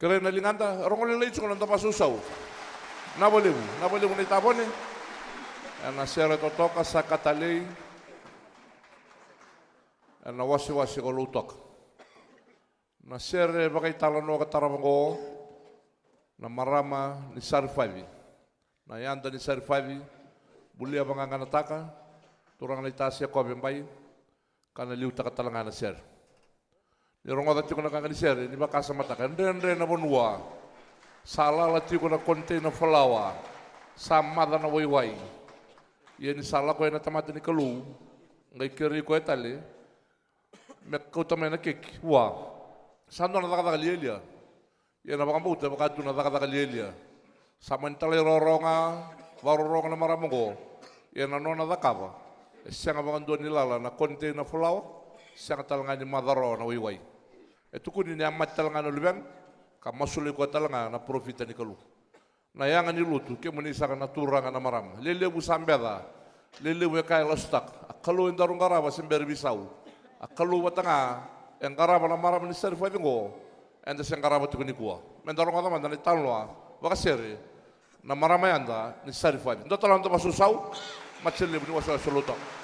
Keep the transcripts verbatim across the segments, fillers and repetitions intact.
Kerei na ligada, rogo lailai tiko na doba sausau. Na valevu, na valevu na itavone. Ena sere totoka sa ka talei. Ena wasewase ko Lautoka. Na sere vakaitalanoa ka tarava oqo, na marama ni Sarifaci. Na yada ni Sarifaci, bulia vagaganataka, turaga na ita Sekope Bai, ka na liutaka tale ga na sere. Ni rogoca tiko na qaqa ni sere, ni vakasamataka, e dredre na vanua. Sa lala tiko na container falawa, sa maca na waiwai. Ia ni sa lako yani na tamata ni Kalou, qai kerei koya tale, me kauta mai na keki vua. Sa dua na cakacaka lialia. Ia na vakabauta e vaka tu na cakacaka lialia. Sa mani talairawarawa ga, vakarorogo na marama oqo. Ia na nona cakava, e sega vakadua ni lala na container falawa, sega tale ga ni maca rawa na waiwai. E tukuni ni a mate tale ga na luvena, ka masulaki koya tale ga na parofita ni Kalou. Na yaga ni lotu, kemuni saka na turaga na marama. Lelevu sa beca, lelevu e kaya e lasutaka. A Kalou e daru qarava se bera veisau. A Kalou vata ga e qarava na marama ni Sarifaci oqo, eda se qarava tiko nikua. Meda rogoca mada na italanoa vakasere, na marama yada ni Sarifaci. Dua tale na doba sausau, matasere levu ni wasewase o Lautoka.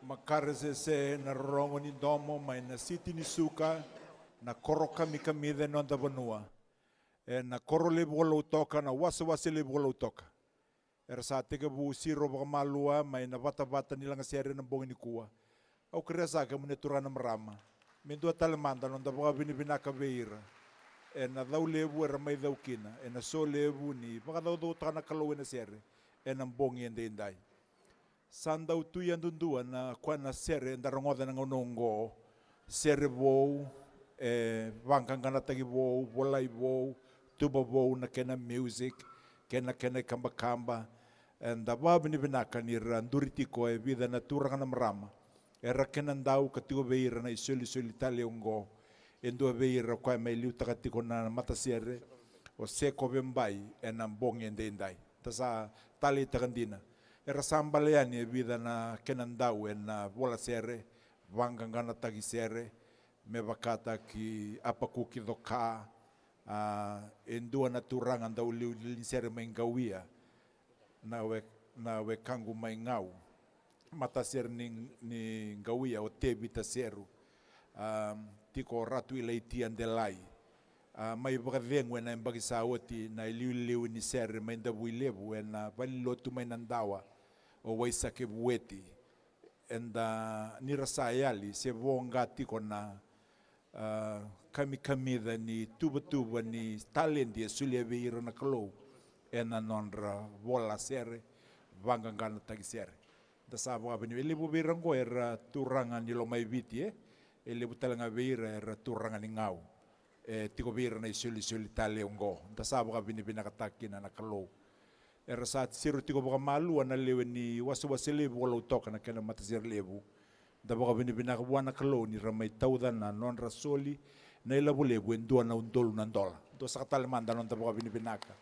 Makaresese na rorogo ni domo mai na siti ni suka, na koro kamikamica e noda vanua, e na koro levu o Lautoka, na wasewase levu o Lautoka. Era sa tekivu siro vakamalua mai na vatavata ni lagasere na bogi nikua. Au kerea saka kemuni turaga na marama me dua tale mada noda vakavinavinaka vei ira e na cau levu era mai cau kina, e na so levu ni vakacaucautaka na Kalou e na sere e na bogi e daidai. Sa dau tu yadudua na koya na sere eda rogoca na gauna oqo. Sere vou, e vaqaqanataki vou, volai vou, tuba vou na kena music, kei na kena ikabakaba. Eda vakavinavinaka ni ra duri tiko e vica na turaga na marama era kena dau ka tiko vei ira na isolisoli tale oqo. E dua vei ira koya mai liutaka tiko na matasere, o Seko Vebai, e na bogi e daidai. Da sa taleitaka dina era sa bale yani e vica na kena dau e na vola sere, vaqaqanataki sere, me vakataki Apakuki Coka, a, e dua na turaga dau liuliu ni sere mai Qauia, na we, na wekaqu mai Gau, matasere ni, ni Qauia, o Tevita Seru, a, tiko Ratu Ilaitia Delai, a, mai vakacegu e na yabaki sa oti na iliuliu ni sere mai Davuilevu e na valenilotu mai Nadawa, o Waisake Vueti. Eda, ni ra sa yali se voqa tiko na, a, kamikamica ni tuvatuva ni taledi e solia vei ira na Kalou e na nodra vola sere, vaqaqanataki sere. Da sa vakavinavinaka, e levu vei ira oqo era turaga ni Lomaiviti, e, e levu tale ga vei ira era turaga ni Gau. E tiko vei ira na isolisoli tale oqo. Da sa vakavinavinakataka kina na Kalou. Era sa siro tiko vakamalua na lewe ni wasewase levu o Lautoka, na kena matasere levu. Da vakavinavinaka vua na Kalou ni ra mai tauca na nodra soli na ilavo levu e dua na udolu na dola. Dua saka tale mada noda vakavinavinaka